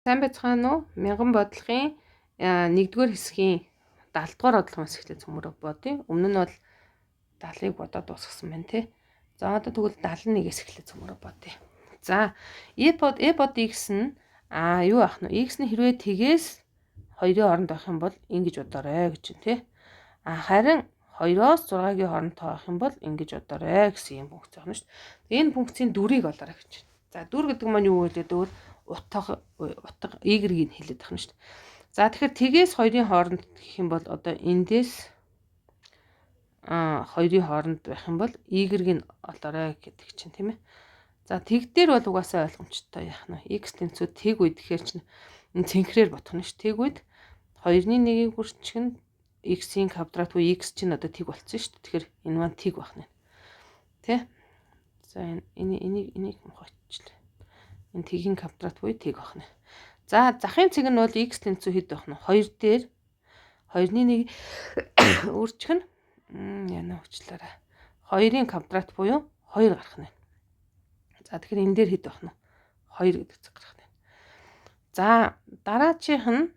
Сайн байцгаана уу? Мянган бодлогын 1-р хэсгийн 70-р бодлогоос эхлээд цөмөрөө бодъё. Өмнө нь бол 70-ыг бодоод дуусгасан байна тий. За одоо тэгвэл 71-ээс эхлээд цөмөрөө бодъё. За e-pod x нь юу ах нь x нь хэрвээ тэгээс 2-ын хооронд байх юм бол ингэж бодоорой гэж тий. Харин 2-оос 6-гийн хооронд байх юм бол ингэж бодоорой гэсэн юм функц байна шүү дээ. Энэ функцийн дүрийг олоорой гэж. За дүр гэдэг маань юу вэ гэвэл утга y-ийг хэлээд байна шүү дээ. За тэгэхээр тэгээс 2-ын хооронд гэх юм бол одоо эндээс 2-ын хооронд байх юм бол y-ийг олоорой гэдэг чинь тийм ээ. За тэг дээр бол угаасаа ойлгомжтой яах нь x тэнцүү тэг үед гэхээр чинь энэ цэнхрээр бодох нь шүү. Тэг үед 2-ны 1-ийг үрчих нь x-ийн квадрат буюу x чинь одоо тэг болцсон шүү дээ. Тэгэхээр энэ маань тэг байх нэ. Тэ? За энэ энийг мохочлаа. Энэ тэгийн квадрат буюу тэг байх нэ. За захын цэг нь бол x тэнцүү хэд байх нь? 2 дээр 2-ны 1 үрчих нь яна уучлаарай. 2-ын квадрат буюу 2 гарах нэ. За тэгэхээр энэ дээр хэд байх нь? 2 гэдэг цэг гарах нэ. За дараачих нь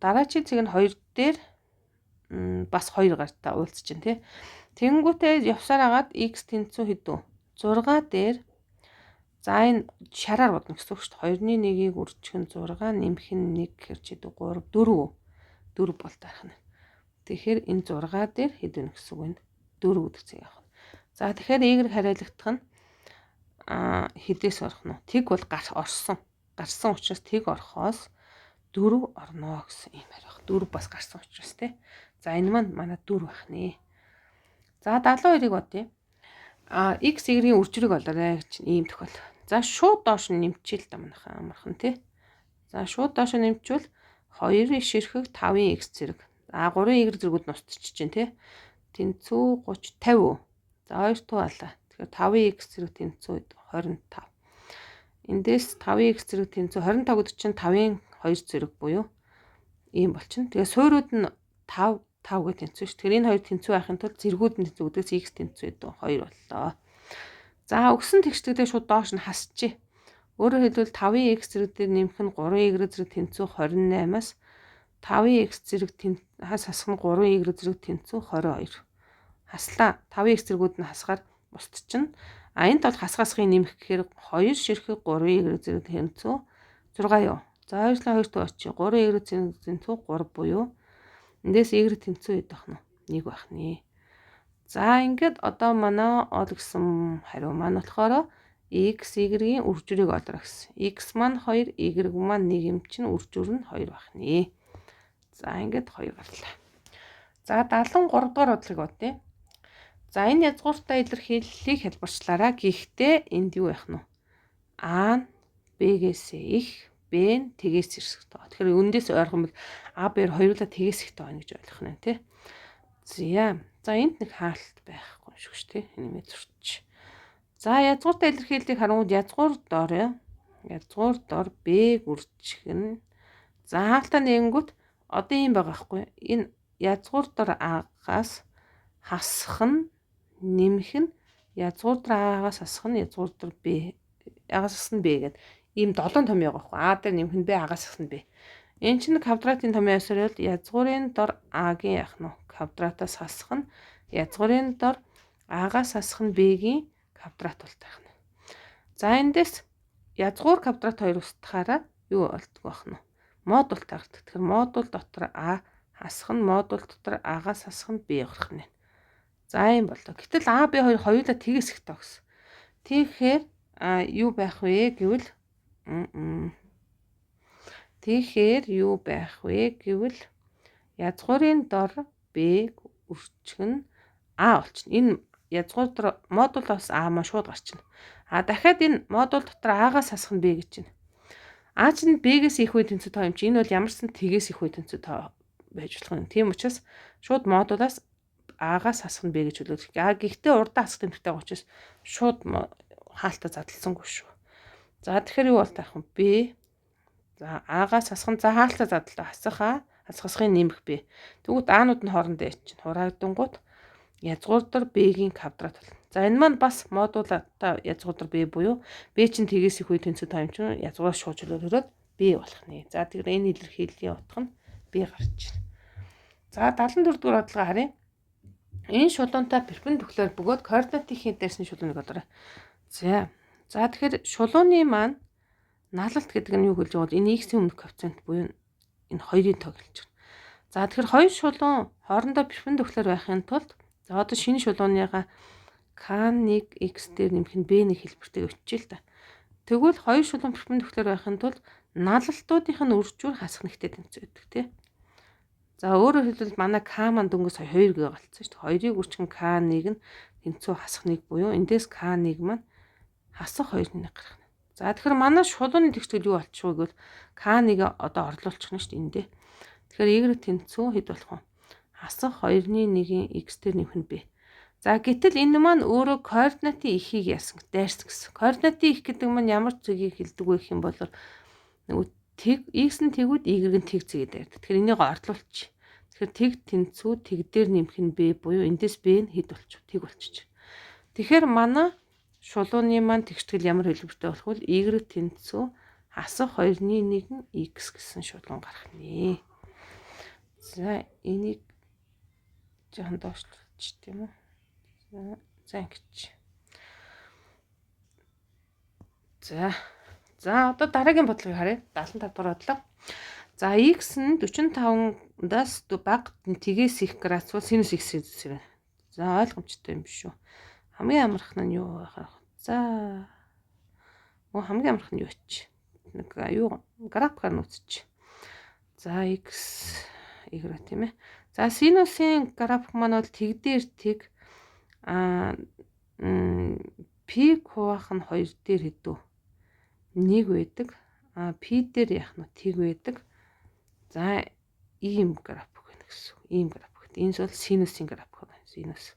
дараачийн цэг нь 2 дээр бас 2 гартаа уулзч чинь тий. Тэнгүүтээ явсаар агаад x тэнцүү хэд вэ? 6 дээр за энэ шараар бодно гэсэн үг шүү дээ. 2-ны 1-ийг үржих нь 6 нэмэх нь 1 гэхэр чи 3 4 4 бол таах нь. Тэгэхээр энэ 6 дээр хэд вэ гэсэн үг вэ? 4 гэдэг цэг явах. За тэгэхээр y хариалагдах нь хэдээс орох нь? Тэг бол орсон. Гарсан учраас тэг орохоос 4 орно гэсэн юм хариу. 4 бас гарсан учраас тий. За энэ маань манай 4 байх нэ. За 72-ыг бодъё. X y-ийн үржирийг олоорой гэж ийм тохиол. За шууд доош нь нэмчихэл да манайхаа амархан тий. За шууд доош нь нэмчихвэл 2-ын ширхэг 5-ын x зэрэг. А 3-ын y зэргүүд нь устчих чинь тий. Тэнцүү 30 50. За 2 тугаалаа. Тэгэхээр 5-ын x зэрэг тэнцүү 25. Эндээс 5-ын x зэрэг тэнцүү 25 гэдэг чинь 5-ын 2 зэрэг буюу ийм болчихно. Тэгээ суурьуд нь 5 5 гэж тэнцүү ш. Тэгэхээр энэ хоёр тэнцүү байхын тулд зэргүүд нь тэнцүү гэдгээс x тэнцүү 2 боллоо. За өгсөн тэгшдэгдээ шууд доош нь хасчих. Өөрөөр хэлбэл 5-ын x зэрэг дээр нэмэх нь 3y зэрэг тэнцүү 28-аас 5-ын x зэрэг хас хасах нь 3y зэрэг тэнцүү 22. Хаслаа. 5-ын x зэргүүд нь хасгаар устчихна. А энд бол хасгасхын нэмэх гэхээр 2 ширхэг 3y зэрэг тэнцүү 6 юу. За 2-ын 2 тоо очи 3y зэрэг тэнцүү 3 буюу эндээс y тэнцүү хэд байх нь 1 байх нэ. За ингээд одоо манай ол гэсэн хариу маань болохоор x y-ийн үржвэрийг олоорой гэсэн. X маань 2, y маань 1 юм чинь үржвэр нь 2 байх нэ. За ингээд 2 гарлаа. За 73 дугаар бодлогыг бодъё. За энэ язгууртай илэрхийллийг хялбарчлаарай. Гэхдээ энд юу байх нь вэ? А нь B-гээс их, B нь тэгээс ирэх тоо. Тэгэхээр үндээс ойрхон бол А B-р хоёулаа тэгээс их тоо байна гэж ойлгох нь тий. За. За энд нэг хаалт байхгүй юм шиг шүү тий. Энэ зурч. За язгууртай илэрхийллийг харангууд язгуур дор язгуур дор B үржих нь за хаалтаа нэгэнгүүт одоо ийм байгаа хгүй. Энэ язгуур дор А-гаас хасах нь нэмэх нь язгуур дор А-гаас хасах нь язгуур дор Б А-гаас хасах нь Б гэдэг ийм 7 томьёо байгаа хгүй. А дээр нэмэх нь Б, А-гаас хасах нь Б. Энэ чинь квадратын томьёо ёсоор бол язгуурын дор А-гийн яах нь квадратаас хасах нь язгуурын дор А-гаас хасах нь Б-гийн квадрат болтойх нь. За эндээс язгуур квадрат хоёр устгахаараа юу болдгоо байх нь? Модуль гардаг. Тэгэхээр модуль дотор А хасах нь модуль дотор А-гаас хасах нь Б гарах нь. За ийм боллоо. Гэтэл А Б хоёр хоёулаа тэгээс их тоо гэсэн. Тэгэхээр юу байх вэ гэвэл тэгэхээр юу байх вэ гэвэл язгуурын дор Б үржих нь А болчихно. Энэ язгуур дор модулоос А маань шууд гарчна. А дахиад энэ модуль дотор А-гаас хасах нь Б гэж байна. А чинь Б-гээс их үе тэнцүү тоо юм чи энэ бол ямар ч сан тэгээс их үе тэнцүү тоо байж болох юм. Тийм учраас шууд модулаас А-гаас хасах нь Б гэж хэлдэг. А гэхдээ урдаа хасах тэмдэгтэй байгаа учраас шууд хаалтаа задлсангүй шүү. За тэгэхээр юу бол таах вэ? Б за А-гаас хасах нь за хаалтаа задлаа. Хасах А хасхасхын нэмэх Б. Тэгвэл А-нууд нь хоорондоо чинь хураагдангууд язгуур дор Б-гийн квадрат болно. За энэ маань бас модулаа язгуур дор Б буюу Б чинь тэгээс их үе тэнцүү тоо юм чинь язгуураас шууд чөлөөлөөрөөд B болох нэ. За, тэгэхээр энэ илэрхийллийн утга нь B гарч байна. За, 74 дугаар бодлогоо харъя. Энэ шулуунтай перпендикуляр бөгөөд координатын дээрсний шулууныг олоорой. За. За, тэгэхээр шулууны маань налалт гэдэг нь юу гэж бол энэ x-ийн өмнөх коэффициент буюу энэ 2-ын тоог хэлж байна. За, тэгэхээр хоёр шулуун хоорондоо перпендикуляр байхын тулд, за, одоо шинэ шулууныгаа k1 x дээр нэмэх нь b1 хэлбэртэй өччихье л да. Тэгвэл хоёр шулуун перпендикуляр байхын тулд налалтуудынх нь үржүүр хасах нэгтэй тэнцүү байдаг, тий. За, өөрөөр хэлбэл манай к маань дөнгөж сая 2 гээ голцсон шүү дээ. 2-ыг үржих к1 нь тэнцүү хасах 1 буюу эндээс к1 маань хасах 2-ны 1 гарах. За, тэгэхээр манай шулууны тэгштгэл юу болчих вэ гэвэл к1-ыг одоо орлуулчих нь шүү дээ эндээ. Тэгэхээр y тэнцүү хэд болох вэ? Хасах 2-ны 1-ийн x дээр нэмэх нь b. За, гэтэл энэ маань өөрөө координатын эхийг яасан, дайрсан гэсэн. Координатын их гэдэг маань ямар цэгийг хэлдэг вэ гэх юм бол нөгөө тэг x нь тэгүүд y нь тэг цэгээ дайрдаг. Тэгэхээр энийг орлуулчих. Тэгэхээр тэг тэнцүү тэг дээр нэмэх нь b буюу эндээс b нь хэд болчих? Тэг болчих. Тэгэхээр манай шулууны маань тэгштгэл ямар хэлбэртэй болох вэ? Y тэнцүү хасах 2-ны 1 x гэсэн шулуун гарах нэ. За, энийг жоохон доошлуулчих тийм үү? За, ингэж. За. За, одоо дараагийн бодлогыг харъя. 75 дугаар бодлого. За, x нь 45-аас бага тэгээс их градус бол синус x зэрэг. За, ойлгомжтой юм биш үү? Хамгийн амархан нь юу байх вэ? За. Өө, хамгийн амархан нь юу ч? Нэг юу графикаар нь үзчих. За, x y, тийм ээ. За, синусын график маань бол тэг дээр тэг, а пи хуваах нь 2 дээр хэдүү? 1 байдаг. А пи дээр яах нь тэг байдаг. За, ийм график байна гэсэн. Ийм график. Энэ бол синусын график байна. Синус.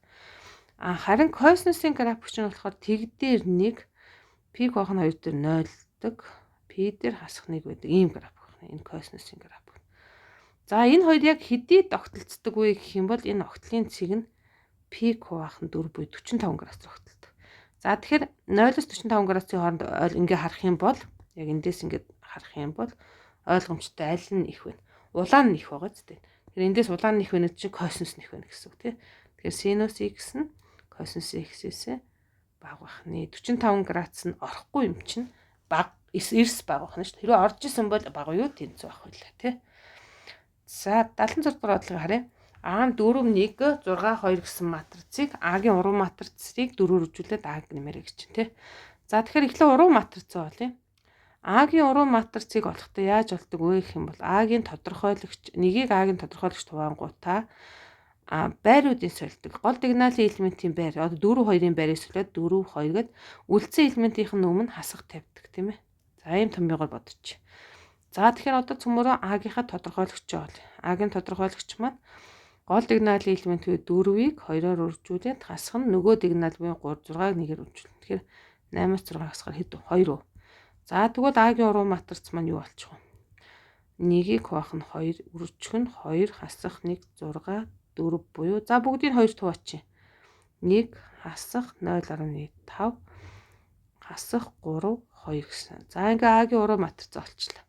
А харин косинусын график чинь болохоор тэг дээр 1, пи хуваах нь 2 дээр 0-даг. Пи дээр хасах 1 байдаг. Ийм график байна. Энэ косинусын график. За, энэ хоёр яг хэдий тогтолцдог вэ гэх юм бол энэ огтлын цэг нь пи хуваах нь 4 буюу 45 градус огтолдог. За, тэгэхээр 0-оос 45 градусын хооронд ингээ харах юм бол, яг эндээс ингээд харах юм бол ойлгомжтой аль нь их вэ? Улаан нь их байгаа ч тийм. Тэгэхээр эндээс улаан нь их вэ чинь косинус нь их байна гэсэн үг, тийм. Тэгэхээр синус x нь косинус x-ээс бага байх нэ. 45 градус нь орохгүй юм чинь бага, эрс бага байх нь шүү дээ. Хэрвээ орж исэн бол бага юу тэнцүү байх байлаа, тий. За, 76 дугаар бодлогыг харъя. А 4 1 6 2 гэсэн матрицыг А-гийн уран матрицыг дөрөөр үржүүлээд А-г нэмэрэй гэж чинь, тий. За, тэгэхээр эхлээ уран матрицаа олъё. А-гийн уран матрицыг олохдоо яаж олдог вэ гэх юм бол А-гийн тодорхойлогч нэгийг А-гийн тодорхойлогч хуваангуудаа а байруудын сольдог. Гол диагоналийн элементийн байр одоо 4 2-ын байрыг солиод 4 2 гэд үлдсэн элементийнх нь өмнө хасах тавьдаг, тийм ээ. За, ийм томьёогоор бодчих. За, тэгэхээр одоо цөмөрөө А-гийнхаа тодорхойлогч олъё. А-гийн тодорхойлогч маань гол диагоналийн элемент буюу 4-ийг 2-оор үржүүлээд хасах нь нөгөө диагонал буюу 3 6-ыг 1-ээр үржүүлнэ. Тэгэхээр 8-аас 6 хасахаар хэд вэ? 2 үү. За, тэгвэл А-гийн уран матриц маань юу болчих вэ? 1-ийг хуваах нь 2, үржих нь 2, хасах 1 6 4 буюу, за, бүгдийг 2 хуваачих. 1 хасах 0.5 хасах 3 2 гэсэн. За, ингээ А-гийн уран матриц олчлаа.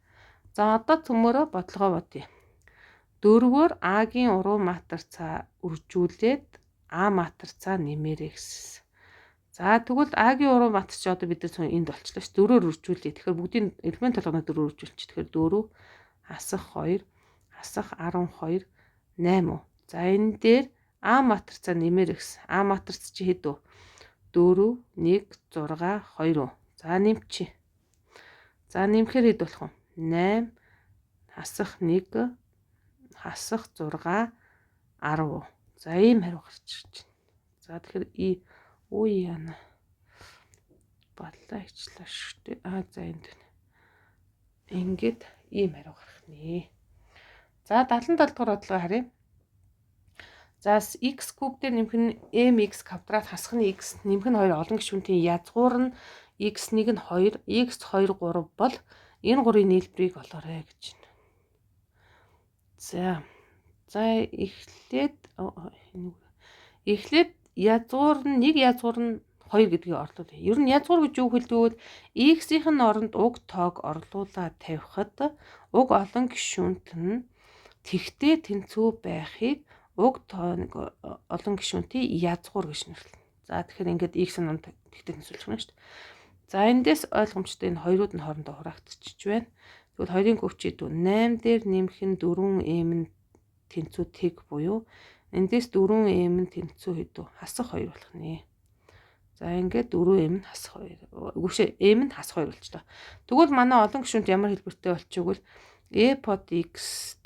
За, одоо цөмөрөө бодлогоо бодъё. Дөрвөөр А-гийн уран матрицаа үржүүлээд А матрицаа нэмээрэй гэсэн. За, тэгвэл А-гийн уран матриц чи одоо бид нар энд олчлаа ш. Дөрөөр үржүүлье. Тэгэхээр бүгдийн элемент болгоно дөрөөр үржүүлчих. Тэгэхээр 4 хасах 2 хасах 12 8. За, энэ дээр А матрицаа нэмээрэй гэсэн. А матриц чи хэд вэ? 4 1 6 2. За, нэмчих. За, нэмэхээр хэд болох вэ? 8 хасах 1 хасах 6 10. За, ийм хариу гарч ирж байна. За, тэгэхээр и үе яана баллаа ичлаа шүү дээ. А, за, энд байна. Ингээд ийм хариу гарах нэ. За, 77 дугаар бодлогоо харъя. За, x куб дээр нэмэх нь mx квадрат хасах нь x нэмэх нь 2 олон гишүүнтийн язгуур нь x1 нь 2, x2 3 бол энэ гурвын нийлбэрийг олоорой гэж байна. За. За, эхлээд язгуур нь нэг язгуур нь 2 гэдгийг орлуулъя. Ер нь язгуур гэж юу хэлдэг вэ? X-ийн нь оронд уг тоог орлуулаад тавихад уг олон гишүүнт нь тэгтээ тэнцүү байхыг уг тоог олон гишүүнтийн язгуур гэж нэрлэнэ. За тэгэхээр ингээд x-ийн оронд тэгтээ тэнцвүүлэх нь шүү дээ. За эндээс ойлгомжтой энэ хоёрууд нь хоорондоо хураагдчихж байна. Тэгвэл 2-ын куб чи 8 дээр нэмэх нь 4 m нь тэнцүү тэг буюу эндээс 4 m нь тэнцүү хэдүү хасах 2 болох нэ. За ингээд 4 m нь хасах 2. Үгүй m нь хасах 2 болчихлоо. Тэгвэл манай олон гишүүнт ямар хэлбэртэй болчихвол e под x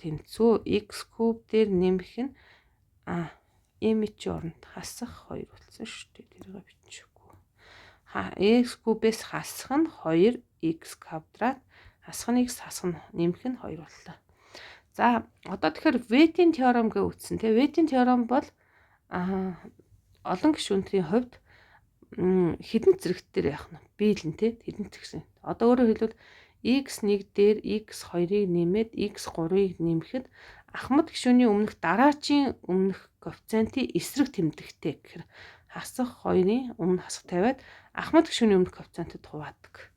тэнцүү x куб дээр нэмэх нь m чи оронд хасах 2 болсон шүү дээ. Тэрийг бичихгүй. X кубээс хасах нь 2 x квадрат хасах нь x хасах нь нэмэх нь 2 боллоо. За одоо тэгэхээр Виетийн теорем гэж үтсэн тий. Виетийн теорем бол олон гишүүнтийн хувьд хэдэн зэрэгтээр яах нь биелэн тий хэдэн зэрэгсэн. Одоо өөрөөр хэлбэл x1 дээр x2-ыг нэмээд x3-ыг нэмэхэд ахмад гишүүний өмнөх дараачийн өмнөх коэффициентийн эсрэг тэмдэгтэй гэхээр хасах 2-ын өмнө хасах тавиад ахмад гишүүний өмнөх коэффициентэд хуваадаг.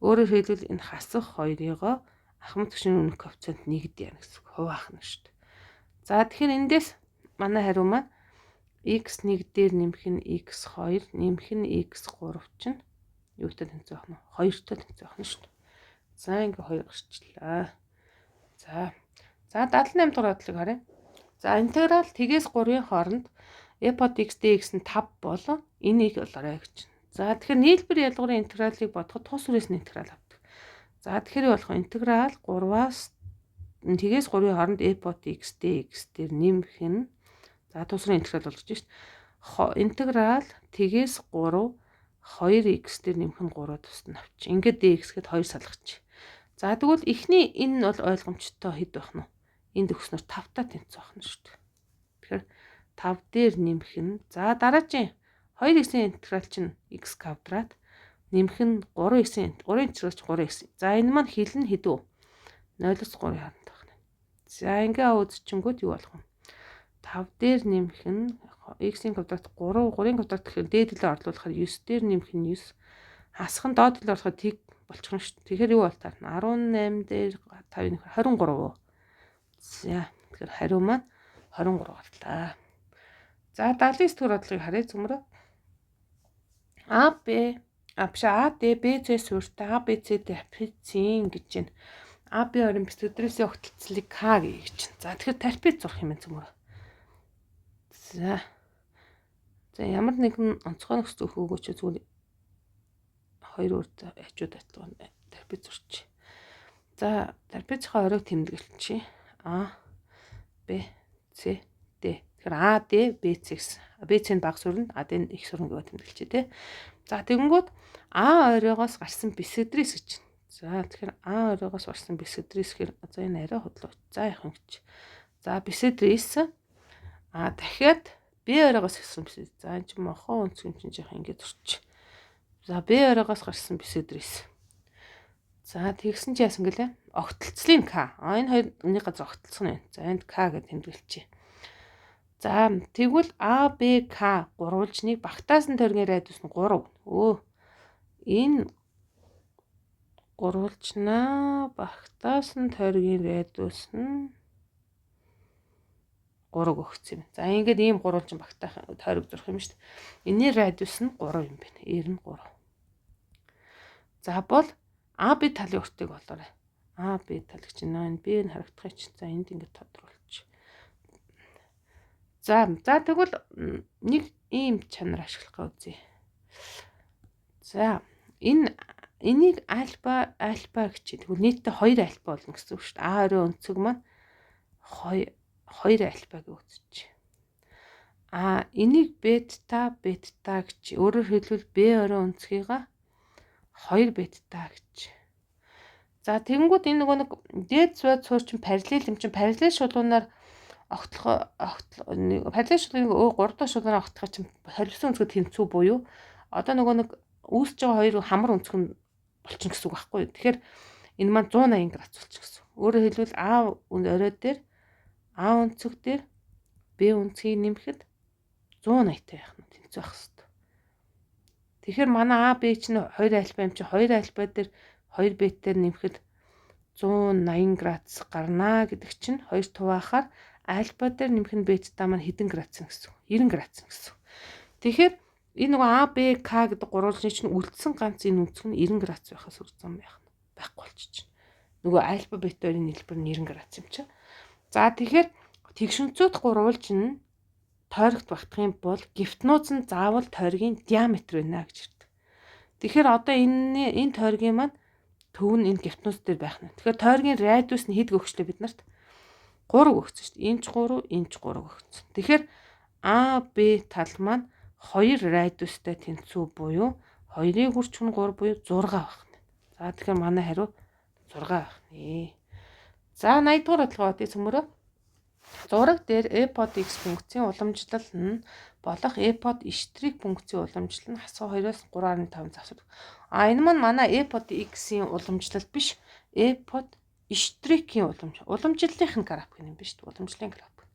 Өөрөөр хэлбэл энэ хасах 2-ыгоо ахмад гишүүний өмнөх коэффициент нэгд яана гэсэн хуваах нь шүү дээ. За тэгэхээр эндээс манай хариу маань x1 дээр нэмэх нь x2 нэмэх нь x3 чинь юутай тэнцүү байх нь 2-той тэнцүү байх нь шүү дээ. За ингээ 2 гарчлаа. За. За 78 дугаар бодлыг харъя. За интеграл тэгээс 3-ын хооронд e под x dx нь 5 бол энийг олоорой гэж. За тэгэхээр нийлбэр ялгуурын интегралыг бодоход тус сүрээс нь интеграл авдаг. За тэгэхээр юу болох вэ? Интеграл 3-аас тэгээс 3-ын хооронд e под x dx дээр нэмэх нь за тус сүрийн интеграл болгож шít. Интеграл тэгээс 3 2x дээр нэмэх нь 3 тусна авч. Ингээд dx гэд 2 салгач. За тэгвэл эхний энэ нь бол ойлгомжтой хэд байх нь вэ? Энд өгснөөр 5 та тэнцүү байх нь шүү дээ. Тэгэхээр 5 дээр нэмэх нь за дараагийн 2x-ийн интеграл чинь x квадрат нэмэх нь 3x-ийн 3 интеграл чинь 3x. За энэ маань хил нь хэдүү? 0-3 хооронд байх нь. За ингээ үзчихэнгүүт юу болох вэ? 5 дээр нэмэх нь x-ийн квадрат 3 3-ын квадрат гэхээр дээд төлөө орлуулахаар 9 дээр нэмэх нь 9 хасах нь доод төлөө болохоор тэг болчих нь шүү дээ. Тэгэхээр юу бол таарна? 18 дээр 5 23. За тэгэхээр хариу маань 23 гарлаа. За 79 дугаар бодлогыг харъя зүмрөө. А Б А биш А Д Б С суурьтай А Б С Д трапецийн гэж байна. А Б орон бисэдрээсийн огтлцлыг К гэж байна. За тэгэхээр трапез зурх юм зүмрөө. За. За ямар нэгэн онцгой нөхцөл өгөөч зүгээр хоёр өөр хажууд атлаа трапез зурчих. За трапезийнхаа оройг тэмдэглэчихье. А Б С Д. Тэгэхээр А Д Б С гэсэн. Б С нь бага суурь, А Д нь их суурь гэвэл тэмдэглэчихье тий. За тэгэнгүүт А оройгоос гарсан бисэдрээс гэж. За тэгэхээр А оройгоос гарсан бисэдрээс гэхээр за энэ арай худлаа. За яах юм гэж. За бисэдрээс а дахиад Б оройгоос гарсан бисэд. За энэ чинь мохон өнцөг юм чинь яах ингэж зурчих. За Б оройгоос гарсан бисэдрээс. За тэгсэн чи яасан гэлээ? Огтлцлын К. А энэ хоёр нэг газар огтлцсон байна. За энд К гэж тэмдэглэчихье. За тэгвэл А Б К гурвалжныг багтаасан тойргийн радиус нь 3. Өө энэ гурвалжнаа багтаасан тойргийн радиус нь 3 өгсөн юм. За ингээд ийм гурвалжин багтаах тойрог зурх юм шүү дээ. Энийн радиус нь 3 юм байна. R нь 3. За бол А Б талын уртыг олоорой. А Б тал гэж энэ Б нь харагдах чинь. За энд ингээд тодруулчих. За за тэгвэл нэг ийм чанар ашиглах гэж үзье. За энэ энийг альфа альфа гэж. Тэгвэл нийтдээ 2 альфа болно гэсэн үг шүү дээ. А орой өнцөг маань 2 2 альфа гэж үзчих. А энийг бета бета гэж. Өөрөөр хэлбэл Б орой өнцгийга 2 бета гэж. За тэгэнгүүт энэ нөгөө нэг дээд зүйд суур чинь параллел юм чинь параллел шулуунаар огтлох параллел шулууныг 3 дахь шулуунаар огтлох чинь холбосон өнцгөд тэнцүү буюу одоо нөгөө нэг үүсэж байгаа хоёр хамар өнцөг нь болчихно гэсэн үг байхгүй юу. Тэгэхээр энэ маань 180 градус болчих гэсэн. Өөрөөр хэлбэл А орой дээр А өнцөг дээр Б өнцгийг нэмэхэд 180 та байх нь тэнцүү байх хэвээр. Тэгэхээр манай А Б чинь 2 альфа юм чи 2 альфа дээр 2 бетээр нэмэхэд 180 градус гарнаа гэдэг чинь 2 хуваахаар альфа дээр нэмэх нь бета маань хэдэн градус гэсэн үг? 90 градус гэсэн. Тэгэхээр энэ нөгөө А Б К гэдэг гурвалжны чинь үлдсэн ганц энэ өнцөг нь 90 градус байхаас өөр зам байх нь байхгүй болчих чинь. Нөгөө альфа бета хоёрын нийлбэр нь 90 градус юм чинь. За, тэгэхээр тэгш өнцөгт гурвалж нь тойрогт багтах юм бол гипотенуз нь заавал тойргийн диаметр байна гэж ирдэг. Тэгэхээр одоо энэ тойргийн маань төв нь энэ гипотенуз дээр байх нь. Тэгэхээр тойргийн радиус нь хэд өгчлээ бид нарт? 3 өгсөн шүү дээ. Энэ ч 3, энэ ч 3 өгсөн. Тэгэхээр А Б тал маань 2 радиустай тэнцүү буюу 2-ыг үржих нь 3 буюу 6 байх нь. За, тэгэхээр манай хариу 6 байх нэ. За, 80 дугаар бодлогоо бодъё цөмөрөө. Зураг дээр e под x функцийн уламжлал нь болох e под y функцийн уламжлал нь хасах 2-оос 3.5 завсар. А, энэ маань манай e под x-ийн уламжлал биш. E под y-ийн уламж. Уламжлалынх нь график юм биш үү? Уламжлалын график.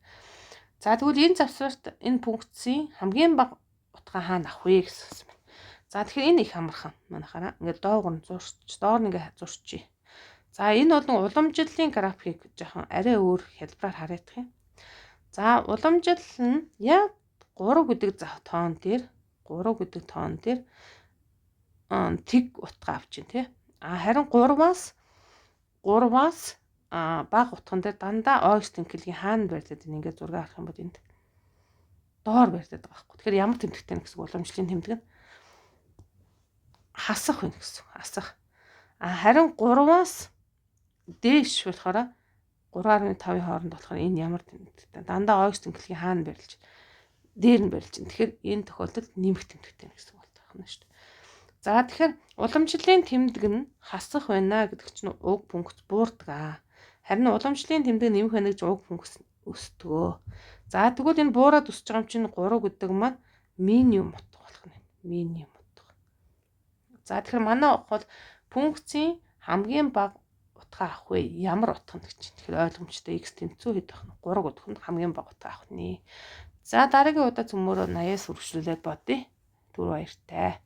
За, тэгвэл энэ завсарт энэ функцийн хамгийн бага утгаа хаана авах вэ гэсэн байна. За, тэгэхээр энэ их амархан. Манайхаараа ингээд доогор нь зурч, доор нь ингээд зурчий. За, энэ бол уламжлалын графикийг жоохон арай өөр хялбараар харагдах юм. За, уламжлал нь яг 3 гэдэг тоон дээр, 3 гэдэг тоон дээр тэг утга авч чинь, тий. А харин 3-аас бага утган дээр дандаа OX тэнхлэгийн хаана барьдаг, ингээд зураг харах юм бол энд доор барьдаг байгаа байхгүй. Тэгэхээр ямар тэмдэгтэй гэсэн, уламжлалын тэмдэг нь хасах байна гэсэн. Хасах. А харин 3-аас дээш болохоор 3.5-ын хооронд болохоор энэ ямар тэмдэгтэй? Дандаа OX тэнхлэгийн хаана барилж, дээр нь барилж. Тэгэхээр энэ тохиолдолд нэмэх тэмдэгтэй гэсэн үг байна шүү дээ. За, тэгэхээр уламжлалын тэмдэг нь хасах байна гэдэг чинь уг функц буурдаг. Харин уламжлалын тэмдэг нэмэх байна гэж уг функц өсдгөө. За, тэгвэл энэ буураад өсөж байгаа юм чинь 3 гэдэг маань минимум утга болох нь. Минимум утга. За, тэгэхээр манай бол функцийн хамгийн бага утга авах вэ? Ямар утга нь гэж чинь. Тэгэхээр ойлгомжтой, x тэнцүү хэд байх нь, 3 гэдэг нь хамгийн бага утга авах нэ. За, дараагийн удаа цөмөрөө 80-аас үргэлжлүүлээд бодъё. Түр баяртай.